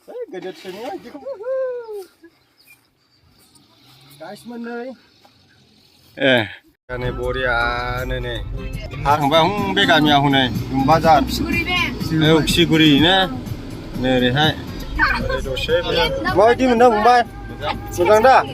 Gedet semua guys menei ane boria ne hang bang be gamia hune bazar Siguri ne rehat mau di mana Mumbai sedang dah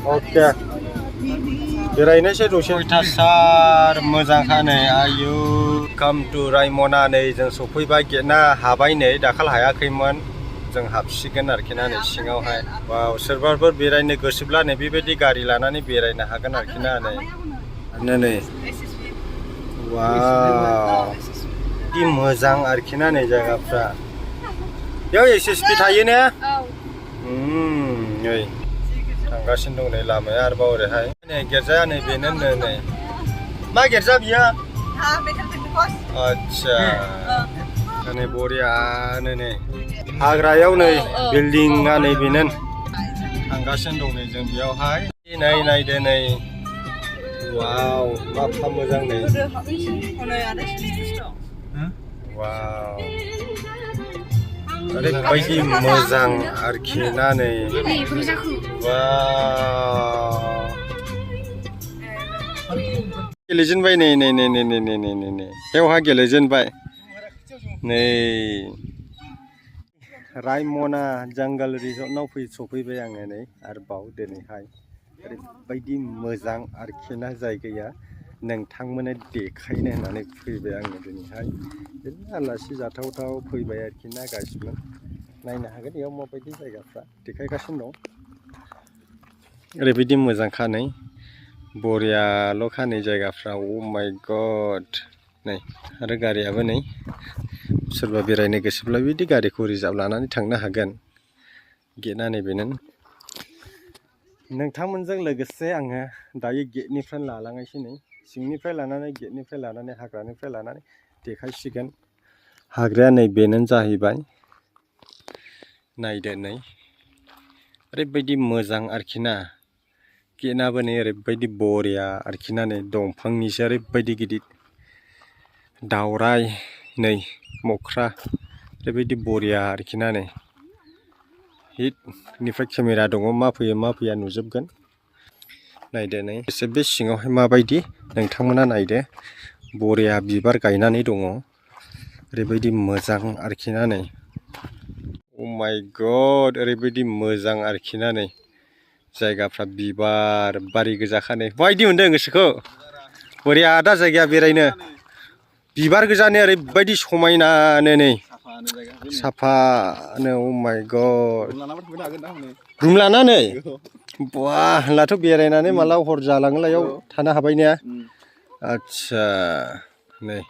okey बेरायनोसै दसे अयथासार मोजांखा नै आयु come to Raimona नै जों सफैबाय गेटना हाबाय नै दाखाल हायाखैमोन जों हाबसिगोन आरोखिना नै सिङावहाय वाव सोरबाफोर बेरायनो गोसोब्ला नै बेबायदि गारि लानानै बेरायनो हागोन आरोखिना नै वाव दि मोजां आरोखिना नै जायगाफ्रा बेयाव एसएसपि थायो ने नै थांगासिनो दं नै लामाया आरोबाव ओरैहाय नै गिर्जाया नै बेनो नै मा गिर्जा बियो आच्छा नै बरियानो नै हाग्रायाव नै बिल्डिंआ नै बेनो थांगासिनो दं नै जों बेयावहाय नै नायदो नै वाव मा मोजां नै वाव ओरैबायदि मोजां आरोखिना नै वाव गेलेजेनबाय नै बेवहा गेलेजेनबाय नै रायमना जंगल रिजर्टनाव सफैबाय आङो नै आरोबाव दिनैहाय ओरैबायदि मोजां आरोखिना जायगाया नोंथांमोननो देखायनो होननानै फैबाय आङो दिनैहाय आलासि जाथावथाव फैबाय आरोखिना गासिबो नायनो हागोन बेयाव माबायदि जायगाफ्रा देखायगासिनो दं ओरैबायदि मोजांखा नै बरियाल' खानै जायगाफ्रा अ माय गड नै आरो गारियाबो नै सोरबा बेरायनो गोसोब्ला बिदि गारिखौ रिजार्भ लानानै थांनो हागोन गेटआ नैबेनो नोंथांमोनजों लोगोसे आङो दायो गेटनिफ्राय लालांगासिनो नै सिंनिफ्राय लानानै गेटनिफ्राय लानानै हाग्रानिफ्राय लानानै देखायसिगोन हाग्राया नै बेनो जाहैबाय नायदो नै ओरैबायदि मोजां आरोखिना गेटआबो नै ओरैबायदि बरिया आरोखिना नै दंफांनिसो ओरैबायदि गिदिर दावराय नै मोख्रा ओरैबायदि बरिया आरोखिना नै हिटनिफ्राय केमेरा दङ मा फैया नुजोबगोन नायदो नै एसे बे सिङावहाय माबायदि नोंथांमोना नायदो बरिया बिबार गायनानै दङ ओरैबायदि मोजां आरोखिना नै अ माय गड ओरैबायदि मोजां आरोखिना नै जायगाफ्रा बिबार बारि गोजाखा नै माबायदि मोनदों गोसोखौ बरिया दा जायगाया बेरायनो बिबार गोजानो ओरैबायदि समायनानो नै साफानो अ माय गड रुम लानानै वाह होनब्लाथ' बेरायनानै माला हर जालाङोलायाव थानो हाबाय ने आच्छा नै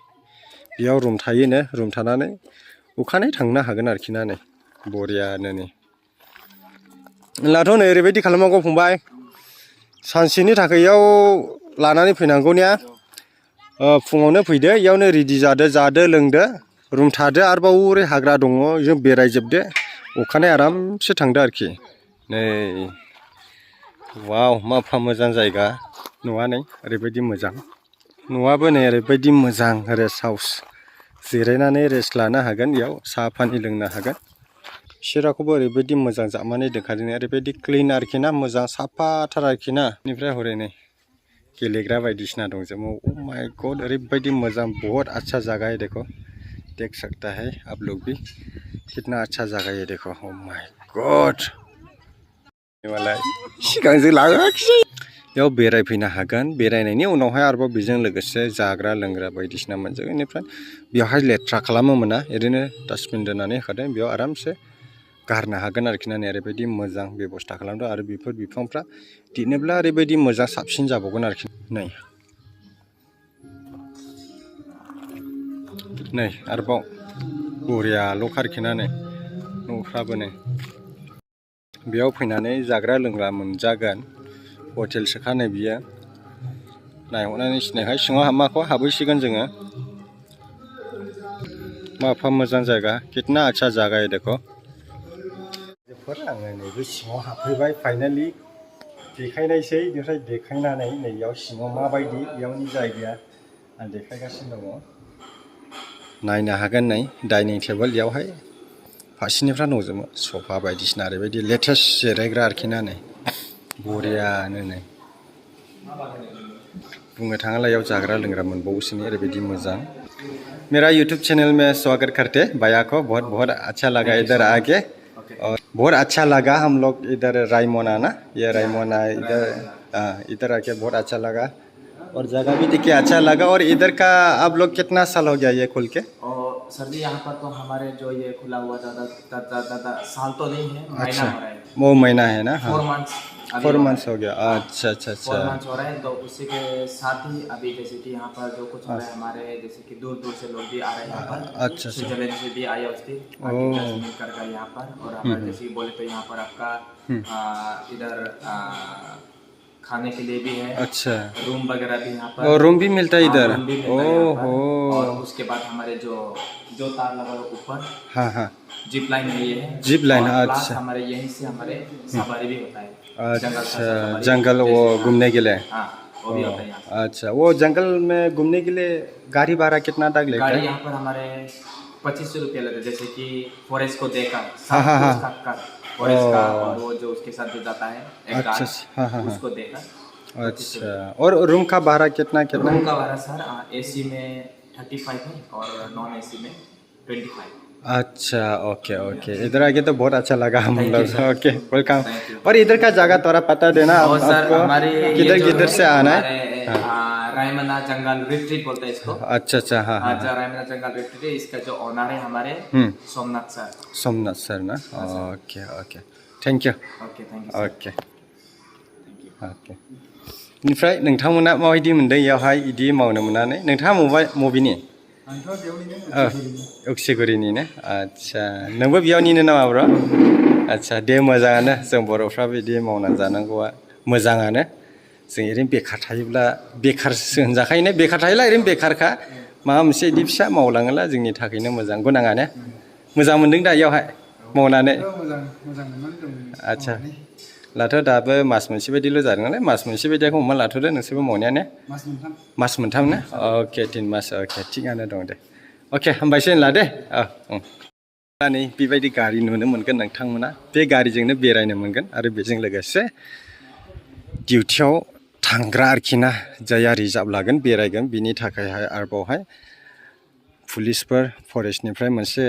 बेयाव रुम थायोनो रुम थानानै अखानायै थांनो हागोन आरोखिना नै बरियानो नै होनब्लाथ' नै ओरैबायदि खालामनांगौ फंबाय सानसेनि थाखाय इयाव लानानै फैनांगौ ने फुङावनो फैदो इयावनो रेडि जादो लोंदो रुम थादो आरोबाव ओरै हाग्रा दङ जों बेरायजोबदो अखानायै आरामसे थांदो आरोखि नै वाव मा मोजां जायगा न'आ नै ओरैबायदि मोजां न'आबो नै ओरैबायदि मोजां रेस्ट हाउस जिरायनानै रेस्ट लानो हागोन इयाव साहा पानि लोंनो हागोन सिराखौबो ओरैबायदि मोजां जाबनानै दोनखादों ओरैबायदि क्लिन आरोखिना मोजां साफाथार आरोखिना बेनिफ्राय हरै नै गेलेग्रा बायदिसिना दंजोबो अ माय गड ओरैबायदि मोजां बहुत अच्छा जगह है देखो देख सकता है आप लोग भी कितना अच्छा जगह है देखो अ माय गड मालाय सिगांजों लाङाखिसै बेयाव बेरायफैनो हागोन बेरायनायनि उनावहाय आरोबाव बेजों लोगोसे जाग्रा लोंग्रा बायदिसिना मोनजोबगोन बेनिफ्राय बेवहाय लेथ्रा खालामो मोना ओरैनो डास्टबिन दोननानै होखादों बेयाव आरामसे गारनो हागोन आरोखिना नै ओरैबायदि मोजां बेबस्था खालामदों आरो बेफोर बिफांफ्रा देरनोब्ला ओरैबायदि मोजां साबसिन जाबावगोन आरोखि नै आरोबाव बरियाल' आरोखिना नै न'फ्राबो नै बेयाव फैनानै जाग्रा लोंग्रा मोनजागोन हटेल सोखानाय बियो नायहरनानै सिनायखाय सिङाव हाबमाखौ हाबहैसिगोन जोङो मा मोजां जायगा कितना अच्छा जागा है देखो आङो नैबे सिङाव हाबफैबाय फाइनालि देखायनायसै बेनिफ्राय देखायनानै नै इयाव सिङाव माबायदि इयावनि जायगाया आं देखायगासिनो दङ नायनो हागोन नै डाइनिं टेबोल इयावहाय फारसेनिफ्राय नुजोबो सफा बायदिसिना ओरैबायदि लेटेस्ट जिरायग्रा आरोखि ना नै बरियानो नै बुंनो थाङोब्ला याव जाग्रा लोंग्रा मोनबावोसो ओरैबायदि मोजां मेरा YouTube चैनल में स्वागत करते भैया को बहुत बहुत अच्छा लगा इधर आके और बहुत अच्छा लगा हम लोग इधर रायमोना ना ये रायमोना इधर आके बहुत अच्छा लगा और जगह भी देखिए अच्छा लगा और इधर का आप लोग कितना साल हो गया ये खुल के सर जी यहाँ पर तो हमारे जो ये खुला हुआ ज़्यादा साल तो नहीं है अच्छा महीना हो रहा है वो महीना है ना 4 months हो गया अच्छा अच्छा 4 months हो रहा है तो उसी के साथ ही अभी जैसे कि यहाँ पर जो कुछ हो रहा है हमारे जैसे कि दूर दूर से लोग भी आ रहे हैं यहाँ पर अच्छा स्विट्जरलैंड से भी आए उसके कर गए यहाँ पर और हमारे जैसे बोले तो यहाँ पर आपका इधर खाने के लिए भी है अच्छा रूम वगैरह भी यहाँ पर और रूम भी मिलता है इधर ओहो और उसके बाद हमारे जो तार लगा ऊपर हाँ हाँ जिप लाइन है ये है जिप लाइन अच्छा हमारे यहीं से हमारे सवारी भी होता है अच्छा जंगल वो घूमने के लिए हाँ वो भी होता है यहाँ अच्छा वो जंगल में घूमने के लिए गाड़ी भाड़ा कितना तक लेता है गाड़ी यहाँ पर हमारे 2500 रुपया लगता है जैसे कि फॉरेस्ट को देकर फॉरेस्ट का और वो जो उसके साथ जो जाता है एक अच्छा गार्ड उसको देकर अच्छा और रूम का भाड़ा कितना रूम का भाड़ा सर एसी में 35 है और नॉन एसी में 25 अच्छा ओके ओके इधर आके तो बहुत अच्छा लगा हम लोग ओके वेलकम और इधर का जगह थोड़ा पता देना आपको किधर से आना है रायमना जंगल रिट्रीट बोलते हैं इसको अच्छा अच्छा हाँ हाँ रायमना जंगल रिट्रीट इसका जो ओनर है हमारे सोमनाथ सर ना okay okay thank you okay thank you okay okay निफ्राय नोंथांमोना माबायदि मोनदों यावहाय इदि मावनो मोननानै नोंथाङा मबेनि उक्सिगुरिनि ने अच्छा नोंबो बेयावनिनो नामा ब्र अच्छा दे मोजाङानो जों बर'फ्रा बिदि मावनानै जानांगौआ मोजाङानो जों ओरैनो बेकार थायोब्ला बेकारसो होनजाखायोने बेकार थायोब्ला ओरैनो बेकारखा माबा मोनसे इदि फिसा मावलाङोब्ला जोंनि थाखायनो मोजां गोनाङानो मोजां मोनदों दा इयावहाय मावनानै मोजां अच्छा लाथ' दाबो मास मोनसे बायदिल' जादों नालाय मास मोनसे बायदिखौ हमना लाथ'दो नोंसोरबो मावनाया ने मास मोनथाम ना अके 3 मास अके थिगानो दं दे अके हामबायसै होनला दे नै बेबायदि गारि नुनो मोनगोन नोंथांमोना बे गारिजोंनो बेरायनो मोनगोन आरो बेजों लोगोसे डिउटियाव थांग्रा आरोखि ना जायहा रिजार्भ लागोन बेरायगोन बिनि थाखायहाय आरोबावहाय पुलिसफोर फरेस्टनिफ्राय मोनसे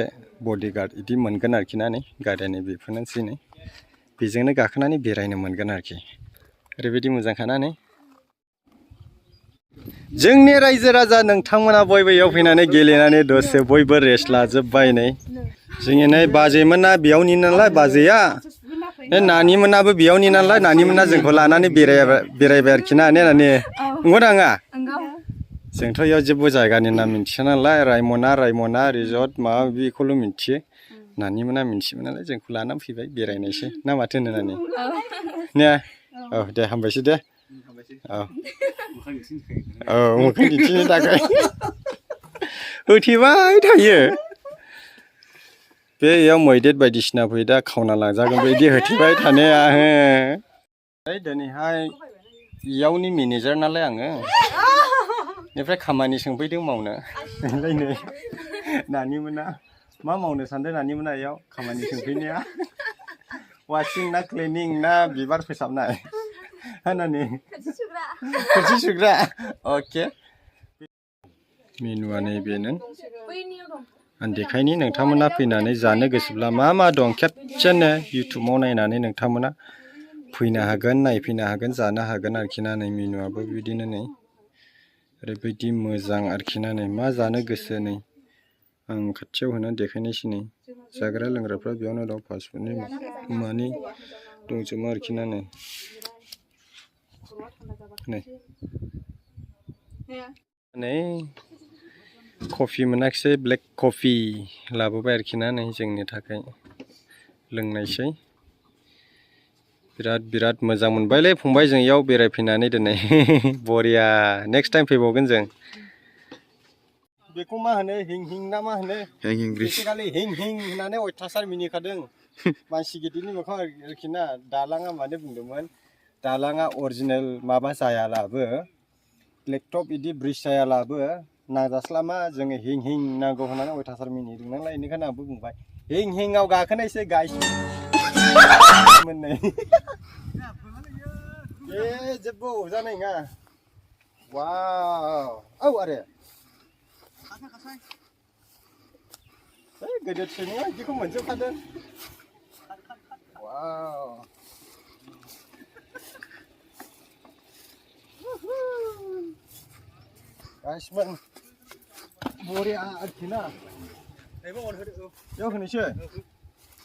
बडिगार्ड इदि मोनगोन आरोखि ना नै गारिनि बेफोरनोसै नै बेजोंनो गाखोनानै बेरायनो मोनगोन आरोखि ओरैबायदि मोजांखाना नै जोंनि रायजो राजा नोंथांमोना बयबो याव फैनानै गेलेनानै दसे बयबो रेस्ट लाजोबबाय नै जोंनि नै बाजैमोना बेयावनि नालाय बाजैया नानिमोनाबो बेयावनि नालाय नानिमोना जोंखौ लानानै बेरायबाय आरोखि ना ने नानि नंगौ नाङा जोंथ' याव जेबो जायगानि नाम मिन्थिया नालाय रायमना रिजर्ट माबा बेखौल' मिन्थियो नानिमोना मिन्थियोमोन नालाय जोंखौ लानानै फैबाय बेरायनायसै ना माथो होनो नानि ने औ दे हामबायसै दे औ मोखां दिन्थिनो थाखाय होथेबाय थायो बे याव मैदेर बायदिसिना फैयो दा खावना लांजागोन बिदि होथेबाय थानाया दिनैहाय यावनि मेनेजार नालाय आङो बेनिफ्राय खामानि सोंफैदों मावनो नोंलाय नै नानिमोना मा मावनो सानदों नानिमोना याव खामानि सोंफैनाया वाशिं ना क्लिनिं ना बिबार फोसाबनाय हानानि थोरसि सुग्रा अके मेनुआ नैबेनो आं देखायनि नोंथांमोना फैनानै जानो गोसोब्ला मा दं खेबसेनो इउटुबाव नायनानै नोंथांमोना फैनो हागोन नायफैनो हागोन जानो हागोन आरोखि ना नै मेनुआबो बिदिनो नै ओरैबायदि मोजां आरोखि ना नै मा जानो गोसो नै आं खाथियाव होना देखायनायसै नै जाग्रा लोंग्राफ्रा बेयावनो दं फास्टफुडनि मानि दंजोबो आरोखि ना नै कफि मोनाखिसै ब्लेक कफि लाबोबाय आरोखि ना नै जोंनि थाखाय लोंनायसै बिराद मोजां मोनबायलै फंबाय जों याव बेरायफैनानै दिनै बरिया नेक्स्ट टाइम फैबावगोन जों बेखौ मा होनो हिं ना मा होनो बेसिकालि हिं होननानै अयथासार मिनिखादों मानसि गिदिरनि मोखां आरोखि ना दालाङा मानो बुंदोंमोन दालाङा अरिजिनेल माबा जायालाबो ब्लेकटप इदि ब्रिज जायालाबो नाजास्लामा जोङो हिं नांगौ होननानै अयथासार मिनिदों नालाय बेनिखायनो आंबो बुंबाय Hing-hingau gakanaysa guys. Menay. Jebbo janay nga. Wow. Oh, are. Gedet sini aja kok muncul kadan. Wow. Guys, man. Bori arkina. Eba on hode. Yo khani che.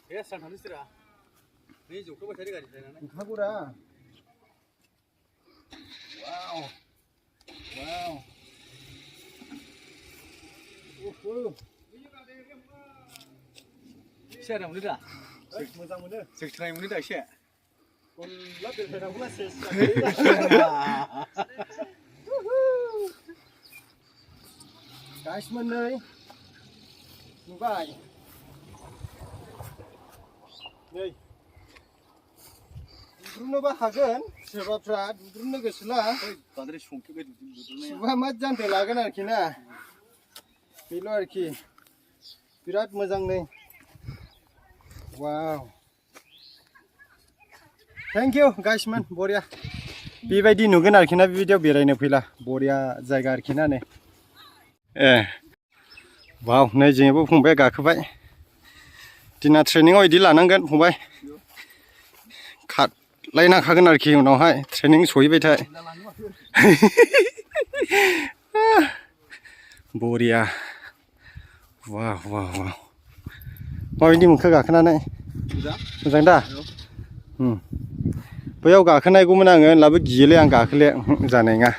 Ya san hanisira. Ni jukko ba thari gari thana. Khagura. Wow. Wow. Share muni da. Moजां मोनो. Subscribe muni da share. Kolला बेलफेरावला सेस. Guys, menay. Nubai. Nei. दुरुनोबा हागोन सोरबाफ्रा दुरुननो गोसोला Bandre shonki be dudurne. सुबा मा जानते लागोन आरोखि ना बेल' आरोखि बिराद मोजां नै वाव थेंक इउ गाइस मान बरिया बेबायदि नुगोन आरोखि ना भिडिअ बेरायनो फैला बरिया जायगा आरोखि ना नै वाव नै जोंबो फंबाय गाखोबाय दिना ट्रेनिंआव इदि लानांगोन फंबाय खारलायनांखागोन आरोखि उनावहाय ट्रेनिं सहैबायथाय बरिया वाव वाव वाव माबायदि मोनखो गाखोनानै मोजां दा बैयाव गाखोनायगौमोन आङो होनब्लाबो गियोलै आं गाखोले जानाय नङा